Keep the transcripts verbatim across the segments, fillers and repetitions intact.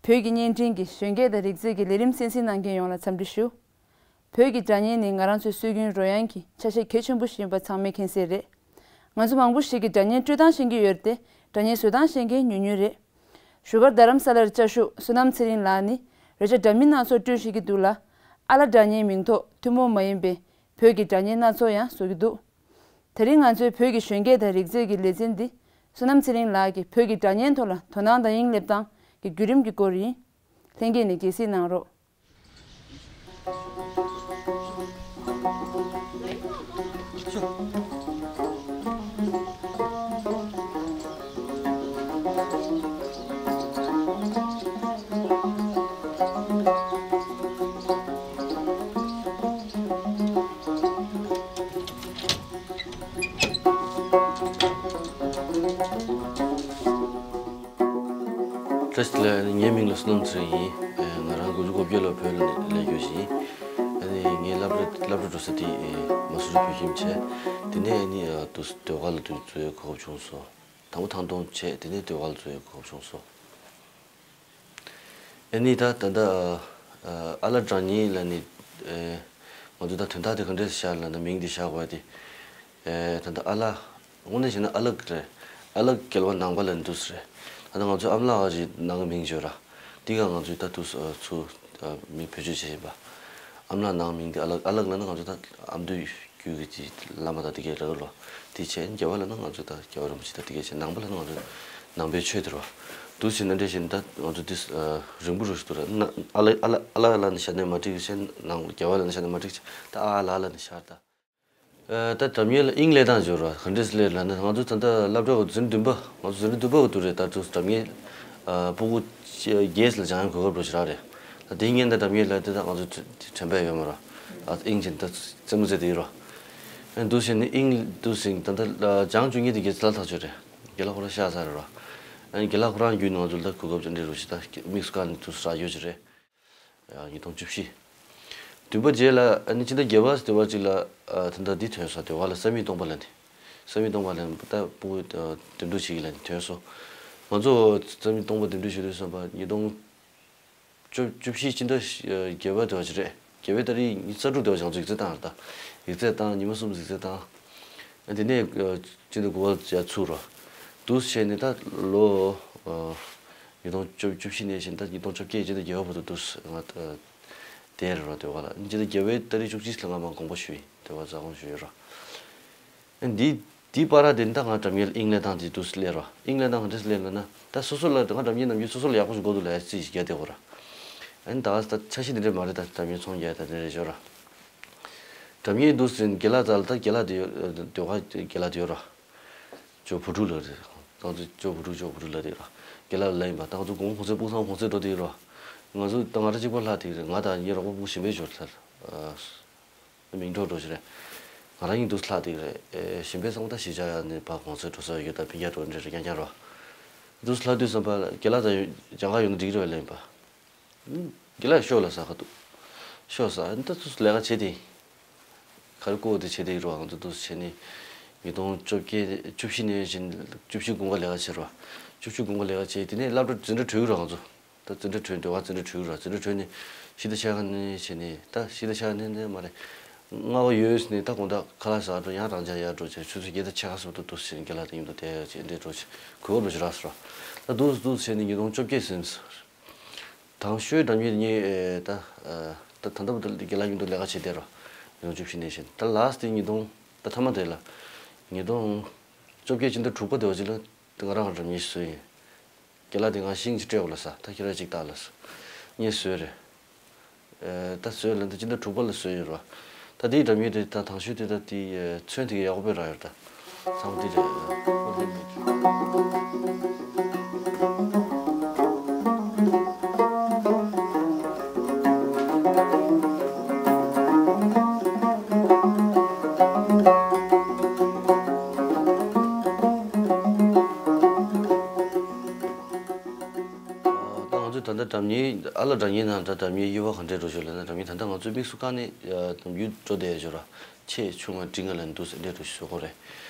བོད་ཀྱི་བརྙན་འཕྲིན་གྱི་གཞོན་སྐྱེས་དང་རིག་རྩལ་གྱི་ལས་རིམ་གསན་གཟིགས་གནང་མཁན་ཡོངས་ལ་འཚམས་འདྲི་ཞུ། བོད་ཀྱི་སྒྲ་སྙན་ནི་ང་རང་ཚོའི་སྲོལ་རྒྱུན་རོལ་དབྱངས་ཀྱི་ཆ་ཤས་གལ་ཆེན་པོ་ཞིག་ཡིན་པ་ཚང་མས་མཁྱེན་གསལ་རེད། ང་ཚོ་མང་པོ་ཞིག་གིས་སྒྲ་སྙན་སྤྲོད་སྟངས་ཤེས་ཀྱི་ཡོད་རེད་དེ། སྒྲ་སྙན་བཟོ་སྟངས་ཤེས་མཁན་ཉུང་ཉུང་རེད། བཞུགས་སྒར་རྡ་རམ་ས་ལར་བཅའ་བཞུགས་བསོད་ནམས་ཚེ་རིང་ལགས་ནི་རོལ་ཆ་འདྲ་མིན་སྣ་ཚོགས་སྤྲོད་ཤེས་ཀྱི་འདུག་ལ། ཨ་ལ་སྒྲ་སྙན་མིང་ཐོག་ཐུན་མོང་མ་ཡིན་པའི་བོད་ཀྱི་སྒྲ་སྙན་སྣ་ཚོགས་ཡང་བཟོ་གི་འདུག་དེ་རིང་ང་ཚོའི་བོད་ཀྱི་གཞོན་སྐྱེས་དང་རིག་རྩལ་གྱི་ལེ་ཚན་འདི། བསོད་ནམས་ཚེ་རིང་ལགས་ཀྱིས་བོད་ཀྱི་སྒྲ་སྙན་ཐོག་ལ་དོ་སྣང་དང་དབྱིངས་སླེབས་སྟངས་ཀྱི་བརྒྱུད་རིམ་གྱི་སྐོར་ཡིན། ལྷན་རྒྱས་ནས་དགྱེས་གཟིགས་གནང་རོགས། བཀྲ་ཤིས་བདེ་ལེགས། ངའི་མིང་ལ་བསོད་ནམས་ཚེ་རིང་ཡིན། ང་རང་དགུ་བཅུ་གོ་བརྒྱད་ལོར་བོད་ལ་སླེབས་རྒྱུ་ཞིག་ཡིན། ཨ་ནི་ངའི་སློབ་གྲྭ་སློབ་གྲྭ་འགྲོ་ས་དེ་མ་སུ་རི་བོད་ཁྱིམ་བྱས། དེ་ནས་ཨ་ནི་དུ་ཟློས་གར་ལ་དུ་འཛུལ་ཡའི་གོ་སྐབས་བྱུང་སོང་། དང་པོ་ཐང་སྟོང་བྱས། དེ་ནས་ཟློས་གར་ལ་འཛུལ་ཡའི་གོ་སྐབས་བྱུང་སོང་། ཨ་ནི་ད་ད་ལྟ་ཨ་ལ་སྒྲ་སྙན་ལ་ནི་ང་ཚོ་ད་དོན་དག་དེ་ག་འདྲས་བཞག་ལབ་ན། མིང་དེ་བཞག་དགོས་དེ། ད་ལྟ་ཨ་ལ་དངོས་གནས་བྱས་ན་ཨ་ལགས་རེད། ཨ་ལགས་རྒྱལ་བ་ནང་པ་ལ་ནི་འདུག་སེ་རེད། ད་ལྟ་ང་ཚོ་ཨ་མ་ལགས་ཀྱི་ནང་གི་མིང་བརྗོད་ར། འདི་ག་ང་ཚོས་ད་དུ་ཚུར་མིང་བེད་སྤྱོད་བྱེད་བཞིན་པ། ཨ་མ་ལགས་ནང་མིང་དེ་ཨ་ལགས། ཨ་ལགས་ལབ་ན་ང་ཚོ་ད་ཨ་མདོའི་རྒྱུད་ཀྱི་བླ་མ་དང་དེ་གའི་ར་ག་ལོ། དེ་བྱས་རྒྱལ་བ་ལབ་ན་ང་ཚོ་ད་རྒྱལ་བ་རིན་པོ་ཆེ་དང་དེ་གའི་བྱས། ནང་པ་ལབ་ན་ང་ཚོ་ནང་པའི་ཆོས་དེ་རེད་བ། འདུག་སེ་ན་འདྲ་བཞིན་ད་ང་ཚོ་འདི་རིང་པོ་རུ་ཞིག་འདུག་ར། ཨ་ལ་ཨ་ལ་ཨ་ལ་ལབ་ནས་བཞག་ནས་མ་འགྲིག་བྱས། ནང་རྒྱལ་བ་ལབ་ནས་བཞག་ནས་མ་འགྲིག་བྱས། ད་ཨ་ལ་ལབ་ནས་བཞག་ད། ད་སྒྲ་སྙན་ལ་དབྱིངས་སླེབས་སྟངས་བརྗོད་ར། ག་འདྲས་སླེབས་ལབ་ན། ང་ཚོ་ད་ལྟ་སློབ་གྲྭ་འཛིན་གྲྭ་བདུན་པ། ང་ཚོ་འཛིན་གྲྭ་བདུན་པ་གི་དུས་རེད། ད་དུ་སྒྲ་སྙན་ཕྲུ་གུ་བརྒྱད་ལ་སྦྱང་ཡག་གོ་སྐབས་འདྲ་ཞིག་རག་རེད། ད་དེའི་སྔོན་ད་སྒྲ་སྙན་ལབ་དེ་ད་ང་ཚོ་དྲན་པ་ཡོད་མ་རེད། ཨ་དབྱིངས་ཅན་ད་རྩེད་མོ་རྩེ་དེ་ཡིན་ར། ཨ་འདུག་སེ་ནི་དབྱིངས་འདུག་སེ་ད་ལྟ་སྦྱང་བཅུག་མཁན་དེ་དགེ་ལགས་ལྷག་ཆོས་རེད། དགེ་ལགས་ཁོ་རང་གཤེགས་ཚར་རེད་ར། ཨ་ནི་དགེ་ལགས་ཁོ་རང་བརྒྱུད་ནས་ང་ཚོ་ལ་ད་གོ་སྐབས་ཅིག་འདྲ་རུ་ཞིག་ད་དམིགས་སུ་བཀར་ནས་དུ་རག་ཡོད་ཅིག་རེད། ཉིས་སྟོང་བཅུ་བཞི། བདུན་པ་རྗེས་ལ་ཨ་ནི་ཕྱི་ཟླ་བརྒྱད་པ་ཟླ་བ་གཅིག་ལ་ད་ལྟ་འདི་ཐོན་སོང་། ཟློས་གར་ལ་བསམ་ཡས་སྟོང་པ་ལབ་ནས། བསམ་ཡས་སྟོང་པ་ལབ་ནས་ད་ཕྲུ་གུ་འདེམས་སྒྲུག་བྱེད་ཀྱི་ལབ་ནས་ཐོན་སོང་། ང་ཚོ་བསམ་ཡས་སྟོང་པ་འདེམས་སྒྲུག་བྱེད་དུས་ཙམ་པ་ཉིས་སྟོང་བཅུ་བཅུ་བཞི་ཕྱི་ཟླ་བརྒྱད་པ་ཟླ་བ་གཅིག་རེད། བརྒྱད་པའི་ཏ་རིག་ཉི་ཤུ་རྩ་དྲུག་ཟླ་བ་བྱང་ཚོ་ཡིག་ཚད་བཏང་རེད་ད། ཡིག་ཚད་བཏང་། ཉི་མ་གསུམ་ཡིག་ཚད་བཏང་། དེ་ནས་ཕྱི་ཟླ་དགུ་པ་ཡར་ཚུགས་རོགས། འདུག་སེ་བྱས་ནས་ད་ལོ་ཉིས་སྟོང་བཅུ་བཅུ་བཞི་ནས་བྱས་ནས་ད་ཉིས་སྟོང་བཅོ་བརྒྱད་ཕྱི་ཟླ་བརྒྱད་པ་བར་དུ་འདུག་སེ་ང་བསྡད་རེད་རོགས། ཟློས་གར་ལ་ཕྱི་ཟླ་བརྒྱད་པའི་ཏ་རིག་བཅུ་གཅིག་ལ་ང་མར་དགོངས་པ་ཞུས་ཡིན། ཟློས་གར་རྩ་དགོངས་ཞུས་ཡོད་རོགས། འདི་འདི་བར་དེ་ད་ང་སྒྲ་སྙན་ལ་དབྱིངས་སླེབས་སྟངས་དེ་འདུག་སེ་སླེབས་རོགས། དབྱིངས་སླེབས་སྟངས་ག་འདྲ་སེ་སླེབས་ལབ་ན། ད་སོ་སོ་ལ་ང་སྒྲ་སྙན་ནམ་རྒྱུན་སོ་སོ་ལ་ཡག་པོ་ཞིག་དགོས་འདུག་ལབ་ཡ་རྩིས་ཤིག་རྒྱག་བསྡད་དགོས་ར། ཨ་ནི་ད་ད་འཆར་གཞི་འདི་འདྲ་མ་རེད། ད་སྒྲ་སྙན་ཚོང་རྒྱག་ཡ་ད་འདི་རེད་ཤོད་ར། སྒྲ་སྙན་འདུག་སེ་དགེ་ལགས་རྩ་ལ་ད་དགེ་ལགས་དེ་ཡོད། ཟློས་གར་དགེ་ལགས་དེ་ཡོད་ར། ཇོ་བུ་ཕྲུག་ལགས་རེད། ད་ང་ཚོ་ཇོ་བུ་ཕྲུག་ཇོ་བུ་ཕྲུག་ལགས་དེ་ཡོད་ར། དགེ་ལགས་ལགས་ཡིན་པ། ད་ང་ཚོ་དགོང་གུང་སེང་སྤུག་སེང་གུང་སེང་འགྲོ་དེ་ཡོད་ར། ང་ཚོ་ད་ང་རང་གཅིག་པོ་ལྷག་དེ་རེད། ང་དང་ངའི་རོགས་པ་ཕྲུ་གུ་གཞན་པའི་ཇོ་ལགས། མིང་འགྲོ་འགྲོ་ཞིག་རེད། ང་རང་གཉིས་འདུག་སེ་ལྷག་དེ་རེད། ཨེ་གཞན་པའི་ཚང་མ་ད་གཞིས་ཆགས་ཡ་ནས་ཕར་གུང་སེང་འགྲོ་ས་ཡོད། ད་ཕིང་ཡ་འགྲོ་འདྲ་རེད། རྐྱང་རྐྱང་རོ། འདུག་སེ་ལྷག་དུས་ཙམ་པ་དགེ་ལགས་ད་སྦྱང་ག་ཡོང་ན་འགྲིག་རེད་ལབ་ཡིན་པ། དགེ་ལགས་ཤོག་ལབ་ས་ག་འདུག་ཤོག་ས་ཨ་ནི་ད་འདུག་སེ་ལས་ཀ་བྱེད་དེ། ག་རེ་བསྐུར་དེ་བྱེད་དེ་ཡིན་རོ། ང་ཚོ་འདུག་སེ་བྱས་ནས་ཉིས་སྟོང་བཅོ་བརྒྱད་བཅུ་བཞི་ནས་བཞིན་བཅུ་བཞི་དགུན་ཁ་ལས་ཀ་བྱེད་རོ། བཅུ་བཞི་དགུན་ཁ་ལས་ཀ་བྱེད། དེ་ནས་སློབ་གྲྭ་འཛིན་གྲྭ་གྲོལ་རོ་ང་ཚོ། ད་འཛིན་གྲྭ་གྲོལ། ཟློས་གར་འཛིན་གྲྭ་གྲོལ་ར། འཛིན་གྲྭ་གྲོལ་ནས་གཞིས་བྱེས་ཆེ་ཁག་ནས་བྱས་ནས། ད་གཞིས་བྱེས་ཆེ་ཁག་ནས་ནས་མ་རེད། ལྔ་པ་ཡོལ་ནས་ད་དགོང་དག་ཁ་ལག་ཟ་འགྲོ། ཡང་རང་འཇགས་ཡར་འགྲོ་བྱས། ཆུ་ཚོད་བརྒྱད་དང་ཕྱེད་ཀ་ཙམ་དུ་འདུག་སེ་དགེ་ལགས་དེ་མཉམ་དུ་བསྡད་ཡ་བྱས་འདྲ་འགྲོ་བྱས། གོ་སྐབས་འདྲ་ཞིག་རག་སོང་ར། ད་འདུག་སེ་འདུག་སེ་བྱས་ནས་ཉིས་སྟོང་བཅོ་བརྒྱད་ཟིན་སོང་། དང་ཤོས་སྒྲ་སྙན་ངས་ད་ད་ད་ལྟ་བར་དུ་དགེ་ལགས་མཉམ་དུ་ལས་ཀ་བྱས་བསྡད་ར། ཉིས་སྟོང་བཅུ་བཞི་ནས་བྱས་ནས། ད་ལཱ་སི་ཊི་དེ་ཉིས་སྟོང་ད་མཐའ་མ་དེ་ལ་ཉིས་སྟོང་བཅོ་བརྒྱད་ཕྱི་ཟླ་དྲུག་པ་དེ་བ་ཅིག་ལ་ང་རང་སྒྲ་སྙན་ཞིག་བཟོས་ཡིན། དགེ་ལགས་དེ་ང་ཤིང་ཅིག་སྤྲད་དགོས་ལབ་ས། ད་ཁྱེད་རང་ཅིག་བལྟ་ལབ་ས། ངས་བཟོས་རེད། ཨེ་ད་བཟོས་ལབ་འདི་ཕྱི་ཟླ་དྲུག་པ་ལ་བཟོས་ཡོད་ར། ད་དེའི་སྒྲ་སྙན་དེ་ད་དང་ཤོས་དེ་ད་དེ་ཚོན་དེ་ག་ཡག་པོ་དཔེ་རག་ཡོད་ར། ད་ཚང་མ་དེ་རེད། ད་ང་ཚོས་ད་ལྟ་སྒྲ་སྙན་ཨ་ལ་སྒྲ་སྙན་ནང་ད་སྒྲ་སྙན་དབྱེ་བ་ག་འདྲས་འགྲོ་ཤོག་ལབ་ན། སྒྲ་སྙན་ད་ལྟ་ང་ཚོས་དམིགས་སུ་བཀར་ནས་ནམ་རྒྱུན་འགྲོ་བསྡད་ཡོད་ར། ཆེ་ཆུང་ང་འབྲིང་ང་ལ་འདུག་སེ་འདྲས་འགྲོ་ཤོག་གོ་རེད།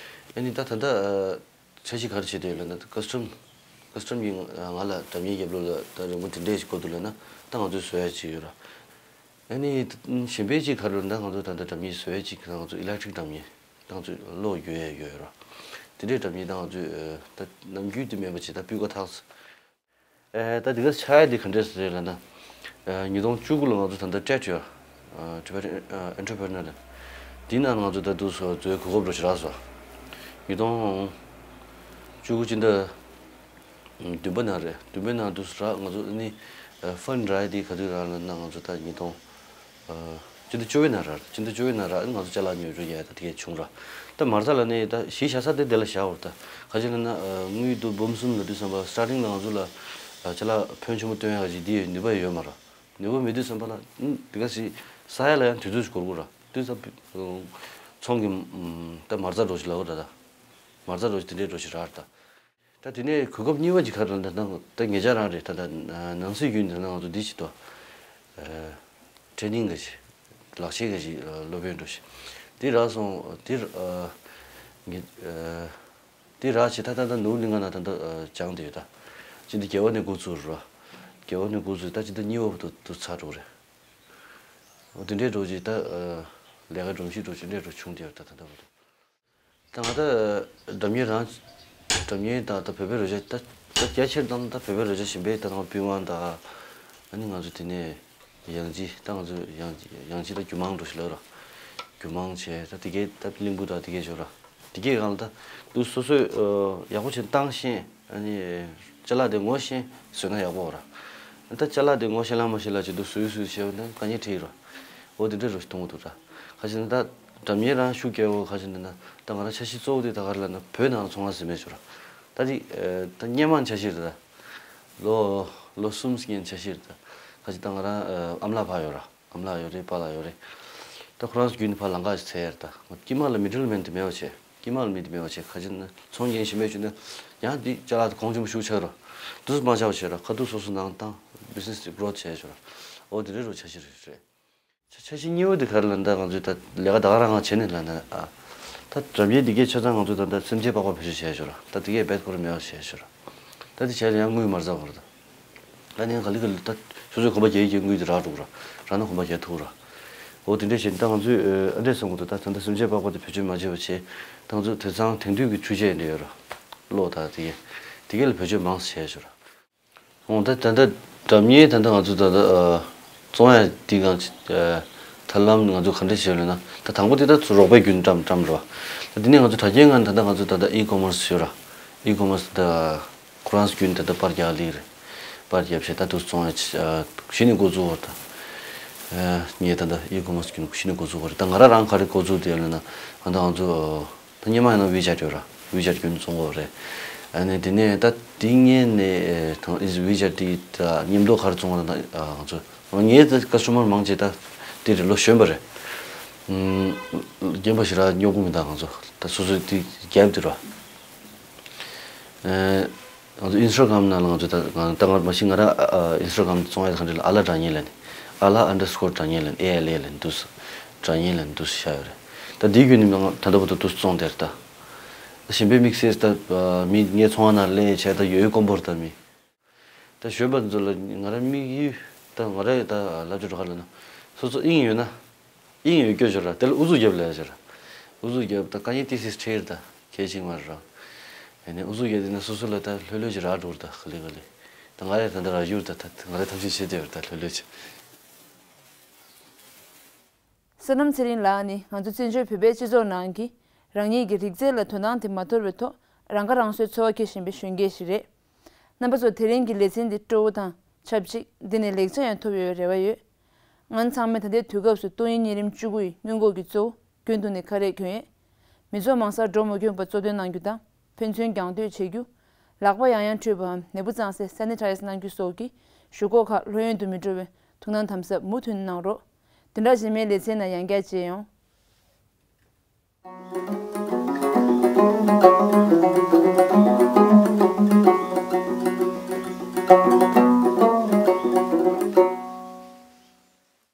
ཨ་ནི་ད་ད་ལྟ་འཆར་གཞི་ག་རེ་བྱེད་བསྡད་ཡོད་ལབ་ན། ད་ཀ་སི་ཊམ་ ཀ་སི་ཊམ་གྱིས་ང་ལ་སྒྲ་སྙན་རྒྱབ་ལོགས་ལ་ད་རི་མོ་དེ་འདྲས་ཞིག་དགོས་འདུག་ལབ་ན། ད་ང་ཚོས་བཟོ་ཡ་ཅིག་ཡོད་ར། ཨ་ནི་གཞན་པའི་ཅིག་ག་རེ་ལབ་ན། ད་ང་ཚོ་ད་ལྟ་སྒྲ་སྙན་བཟོ་ཡ་ཅིག་ད་ང་ཚོ་ཨི་ལེག་ཊི་རིག་སྒྲ་སྙན་ད་ང་ཚོས་གློག་རྒྱུག་ཡ་ཡོད་ར། དེ་འདྲའི་སྒྲ་སྙན་ད་ང་ཚོས་ད་ནམ་རྒྱུན་དེ་མེད་པ་ཅིག་ད་སྤུས་ཀ་ཐག་ཆོད། ཨེ། ད་འདི་ག་ཆགས་ཡ་འདི་ག་འདྲས་རེད་ལབ་ན། ཨེ། ཉིས་སྟོང་བཅུ་དགུ་ལ་ང་ཚོ་ད་ལྟ་ཊེཌ་ཡོད། ཨ། Tibetan Entrepreneur། འདི་ནང་ང་ཚོ་ད་དུ་སོ་བཟོའི་གོ་སྐབས་འདྲ་ཞིག་རག་སོང་། ཉིས་སྟོང་བཅུ་དགུ་སྤྱི་ཟླ་བདུན་པ་ནང་རེད། བདུན་པའི་ནང་དུ་རག་ང་ཚོ་ནི། ཨ། ཕན་རག་ཡ་འདི་ག་དུས་རག་ལབ་ན། ང་ཚོ་ད་ཉིས་སྟོང་ཨ། སྤྱི་ཟླ་བཅུ་པའི་ནང་རག་སྤྱི་ཟླ་བཅུ་པའི་ནང་རག་ང་ཚོ་ཅ་ལག་ཉོ་རྒྱུ་ཡ་ད་དེ་གས་བྱུང་ར། ད་མ་རྩ་ལ་ནི་ད་གཞི་བཞག་ས་དེ་དེ་ལ་བཞག་འོར། ད་ག་ཅི་ལབ་ན། ཨ། དངུལ་དུ་འབུམ་གསུམ་ལ་དུས་ཙམ་པ་སི་ཊར་ཊིང་ལ་ང་ཚོ་ལ། ཨ། ཅ་ལག་ཕོན་ཆེན་པོ་སྟོན་ཡ་ག་ཅིག་འདི་ནུས་པ་ཡོད་མ་ར། ནུས་པ་མེད་དུས་ཙམ་པ་ལ་དེ་ག་ཞིག་ས་ཡ་ལ་ཡང་དུས་ཚོད་ཞིག་འགོར་དགོས་ར། དུས་ཙམ་པ་ཚོང་གི་ད་མ་རྩ་འགྲོ་ཞིག་ལ་འོ་ད་ད་མ་རྩ་འགྲོ་ཞིག་དེ་འདྲའི་འགྲོ་ཞིག་ར་ད། ད་དེ་ནས་གོ་སྐབས་གཉིས་པ་ཅིག་ག་རེ་ལབ་ན། ད་ངེད་ཅག་རང་རེད། ད་ད་ནང་སྲིད་བརྒྱུད་ནས་ང་ཚོ་འདི་བྱེད་དོ། ཨ། ཊེ་ནིང་གི་ཞིག་ལག་ཤེས་ཀྱི་ཞིག་སློབ་ཡོན་འགྲོ་ཞིག་འདི་རག་སོང་། འདི་ཨ། ངེད་ཨ། འདི་རག་བྱས་ད་ད་ད་ནོར་གླིང་ག་ན་ད་ད་ཨ། སྦྱངས་བསྡད་ཡོད། ད་སྤྱི་ཟླ་བརྒྱད་པ་ནས་འགོ་བཙུགས་ར། བརྒྱད་པ་ནས་འགོ་བཙུགས། ད་སྤྱི་ཟླ་གཉིས་པ་བར་དུ་དུ་ཚར་འགྲོ་རེད། འོ་དེ་འདྲའི་འགྲོ་ཅིག་ད་ཨ། ལས་ཀ་སྒྲོམ་གཞི་འགྲོ་ཅིག་འདྲའི་འགྲོ་བྱུང་བསྡད་ཡོད། ད་ད་ད་བར་དུ། ད་ང་ད་སྒྲ་སྙན་རང་སྒྲ་སྙན་དང་ད་བོད་པའི་རོལ་ཆ་ད་ད་རྒྱ་ཆེར་དང་ད་བོད་པའི་རོལ་ཆ་གཞན་པའི་ད་ང་པི་ཝང་དང་། ཨ་ནི་ང་ཚོ་དེ་ནས་ཡང་ཅི་ད་ང་ཚོ་ཡང་ཡང་ཅི་ད་རྒྱུ་མང་འགྲོ་ཞིག་ལབ་ར། རྒྱུ་མང་བྱས་ད་དེ་གའི་ད་གླིང་བུ་དང་དེ་གའི་ཞོར་ར། དེ་གའི་སྒང་ལ་ད་དུ་སོ་སོས་ཨ། ཡག་པོ་བྱས་བཏང་ཤེས། ཨ་ནི་ཅ་ལག་དེ་ངོ་ཤེས་བཟོས་ན་ཡག་པོ་ར། ད་ཅ་ལག་དེ་ངོ་ཤེས་ལ་མ་ཤེས་ལ་ཅི་འདུག་སུས་སུས་བྱས་པ་ན་དཀའ་ངལ་འཕྲད་ཡོད་ར། འོ་དེ་འདྲ་རུ་མཐོང་གི་འདུག་ར། ཁ་ཅིག་ན་ད་སྒྲ་སྙན་རང་ཤུགས་རྒྱག་འོ། ཁ་ཅིག་ན་ད་ད་ང་རང་འཆར་གཞི་གཙོ་བོ་དེ་ད་ག་རེ་ལབ་ན་བོད་ནང་ལ་ཚོང་ཁང་ཟིན་མེད་ཞུ་ར། ད་དེ་ད་སྔན་མ་འཆར་གཞི་རེད། ད་ལོ་ལོ་གསུམ་སྔན་འཆར་གཞི་རེད། ད་ཁ་ཅིག་ད་ང་རང་ཨ་མ་ལགས་ཕར་ཡོད་ར། ཨ་མ་ལགས་ཡོད་རེད། པཱ་ལགས་ཡོད་རེད། ད་ཁོ་རང་ཚོ་བརྒྱུད་ནས་ཕར་ལམ་ཁ་ཞིག་འཚོལ་ཡ་རེད། ད་དཀྱིལ་མ་ལ་མི་ཌལ་མེན་དེ་མེད་པ་བྱས། དཀྱིལ་མ་ལ་མི་དེ་མེད་པ་བྱས། ཁ་ཅིག་ན་ཚོང་རྒྱག་ཤེས་མེད་ཞུ་ན་ཡང་དེ་ཅ་ལག་དེ་གོང་ཆེན་པོ་ཞུ་ཆགས་ར། དུས་མ་ཆགས་པ་བྱས་ར། ཁ་ཐུག་སོ་སོ་ནང་བཏང་། བི་ཛི་ནེ་སི་དེ་གྷི་རོ་ཐི་བྱས་ཞུ་ར། འོ་དེ་འདྲ་རུ་འཆར་གཞི་རེད། འཆར་གཞི་གཉིས་པ་དེ་ག་རེ་ལབ་ན། ད་ང་ཚོས་ད་ལས་ཀ་ད་ག་རང་ང་བྱས་ནས་ལབ་ན། ཨ། ད་སྒྲ་སྙན་འདི་གའི་ཆ་ཚང་ང་ཚོས་ད་ད་སེམས་ཅན་པགས་པ་བེད་སྤྱོད་བྱས་ཞོར་ད་འདི་གའི་རྦད་ཁོ་ར་མེད་པ་བྱས་ཞོར་ད་འདི་བྱས་ན་ཡང་དངུལ་མ་རག་པ་རེད། ད་ད་ནི་ག་ལེ་ག་ལེ་ད་སོ་སོའི་གོམ་པ་རྒྱག་ཡས་ཀྱི་དངུལ་དེ་རག་འགྲོ་གི་ར། རག་ན་གོམ་པ་རྒྱག་ཐུབ་ར། འོ་དེ་འདྲ་བྱས་ནས་ད་ང་ཚོས་ཨ་འདྲས་བསམ་གི་འདུག་ད་ད་ལྟ་སེམས་ཅན་པགས་པ་དེ་བེད་སྤྱོད་མ་བྱས་པ་བྱས། ད་ང་ཚོ་དེང་སང་དེང་དུས་ཀྱི་ཆུ་སྐྱེས་འདྲ་ཡོད་ར། གློག་དང་དེ་གའི་དེ་གའི་ལ་བེད་སྤྱོད་མང་ཙམ་བྱས་ཞོར། འོ་ད་ད་ལྟ་སྒྲ་སྙན་ད་ལྟ་ང་ཚོ་ད་ལྟ་ཨ་བཙོང་ཡ་འདི་གང་ཅི་ཨ་ཐབས་ལམ་ང་ཚོ་ག་འདྲ་བྱས་ཡོད་ལབ་ན། ད་དང་པོ་དེ་ད་ཚུར་རོགས་པའི་བརྒྱུད་ནས་བཀྲམ་བཀྲམ་རོགས། ད་འདི་ནས་ང་ཚོ་དྲ་རྒྱའི་ངང་ད་ལྟ་ང་ཚོ་ད་ལྟ་ཨི་ཀོ་མར་སི་ཡོད་ར། ཨི་ཀོ་མར་སི་ད་ཁོ་རང་ཚོ་བརྒྱུད་ནས་ད་ལྟ་པར་རྒྱག་ལེ་རེད། པར་རྒྱབ་བྱས་ད་དུ་བཙོང་ཡ་ཅི་ཨ་གཞི་ནས་འགོ་བཙུགས་པ་རེད། ད་ཨ་ངས་ད་ལྟ་ཨི་ཀོ་མར་སི་བརྒྱུད་ནས་གཞི་ནས་འགོ་བཙུགས་པ་རེད། ད་ང་རང་རང་ག་རེ་འགོ་བཙུགས་དེ་ཡོད་ལབ་ན། ང་ད་ང་ཚོ་ད་སྔོན་མ་ཡིན་ན་ཝི་ཆེ་ཊི་ཡོད་ར། ཝི་ཆེ་ཊི་བརྒྱུད་ནས་བཙོང་གི་ཡོད་རེད། ཨ་ནི་དེ་ནས་ད་དེ་སྔོན་ནས་ཨེ་ད་ཝི་ཆེ་ཊི་དེ་ད་མཉམ་དུ་ག་རེ་བཙོང་བ་ད་ང་ཚོ་ངས་ད་ཀ་སི་ཊ་མར་མང་ཆེ་ད་དེ་རེད། ལོ་གཞོན་པ་རེད། ཨུམ་རྒན་པ་ཞིག་རག་སྙོབ་གི་མི་འདུག་ང་ཚོ་ད་སོ་སོའི་དེ་རྒྱབ་དེ་ར། ཨེ། ང་ཚོ་ཨིན་སི་ཊ་གྷ་རམ་ནང་ལ་ང་ཚོ་ད་ང་ད་ང་མ་གཞི་ང་རང་ཨ་ཨ་ཨིན་སི་ཊ་གྷ་རམ་བཙོང་ཡ་ག་འདྲ་ལ་ཨ་ལ་སྒྲ་སྙན་ལབ་ནས། ཨ་ལ་ཨན་ཌར་སི་ཀོར་སྒྲ་སྙན་ལབ་ནས། ཨེ་ཨེལ་ཨེ་ལབ་ནས་འདུག་སྒྲ་སྙན་ལབ་ནས་འདུག་བཞག་ཡོད་རེད། ད་འདིའི་བརྒྱུད་ནས་ང་ད་ལྟ་བར་དུ་འདུག་བཙོང་བསྡད་རེད། ད་གཞན་པའི་དམིགས་བསལ་ད་མི་ངའི་ཚོང་ཁང་ནང་སླེབས་བྱས་ད་ཡོད་ཡོད་དཀོན་པོ་རེད། ད་མི་ད་གཞོན་པ་ཚོ་ལ་ང་རང་དམིགས་ཡུལ་ད་ང་རང་ད་ལབ་རྒྱུ་འགྲོ་ག་ལབ་ན། སོ་སོ་དབྱིངས་ཡོད་ན། དབྱིངས་ཡོད་སྐྱོ་ཞོར་ར། དེ་ལ་ཨུ་ཚུགས་རྒྱབ་ལས་ཞོར། ཨུ་ཚུགས་རྒྱབ་ད་དཀའ་ངལ་ཏི་སིས་ཁྲེར་ད་གལ་ཆེན་མ་རེད་ར། ཨ་ནི་ཨུ་ཚུགས་རྒྱབ་དེ་ན་སོ་སོ་ལ་ད་ལྷོད་ལྷོད་ཅིག་རག་འགྲོ་ར། ད་ག་ལེ་ག་ལེ་ད་ང་རེ་ད་ད་ར་ཡུར་ད་ད་ང་རེ་ཐམས་ཅད་བྱེད་དེ་ར། ད་ལྷོད་ལྷོད་ཅིག་སོ་ནམ་ཚེ་རིང་ལགས་ནི་ང་ཚོ་བཙན་བྱོལ་བོད་པའི་སྤྱི་ཚོགས་ནང་གི་རང་ཉིད་ཀྱི་རིག་རྩལ་ལ་དོ་སྣང་དེ་མ་དོར་བའི་ཐོག་རང་ཁ་རང་གསོའི་འཚོ་བ་སྐྱེལ་བཞིན་པའི་གཞོན་སྐྱེས་ཤིག་རེད། རྣམ་པ་ཚོ་དེ་རིང་གི་ལེ་ཚན་འདི་སྤྲོ་བོ་དང་ཆབས་ཅིག་འདི་ནས་ལེགས་ཆ་ཡང་ཐོབ་ཡོད་པའི་རེ་བ་ཡོད། ང་ཚང་མས་ད་ལྟའི་དུས་སྐབས་སུ་ཏོག་དབྱིབས་གཉན་རིམས་བཅུ་དགུ་ཡི་སྔོན་འགོག་གི་གཙོ་བོ་རྒྱུན་དུ་ནས་ཁ་རས་གྱོན་ཡས། མི་ཚོགས་མང་སར་འགྲོ་མ་གྱོན་པར་གཙོ་འདོན་གནང་རྒྱུ་དང་ཕན་ཚུན་རྒྱང་སྡོད་བྱེད་རྒྱུ། ལག་པ་ཡང་ཡང་འཁྲུད་པའམ་ནད་འབུ་གཙང་སེལ་སེ་ནི་ཊའི་ཛི་གནང་རྒྱུ་སོགས་ཀྱིས་གཞུག་གུ་ཁག་ལྷོད་ཡོན་དུ་མི་འགྲོ་བའི་ཐུགས་སྣང་དམ་ཟབ་མུ་མཐུད་གནང་རོགས། དེ་འདྲ་རྗེས་མའི་ལེ་ཚན་ནང་ཡང་བསྐྱར་མཇལ་ཡོང་།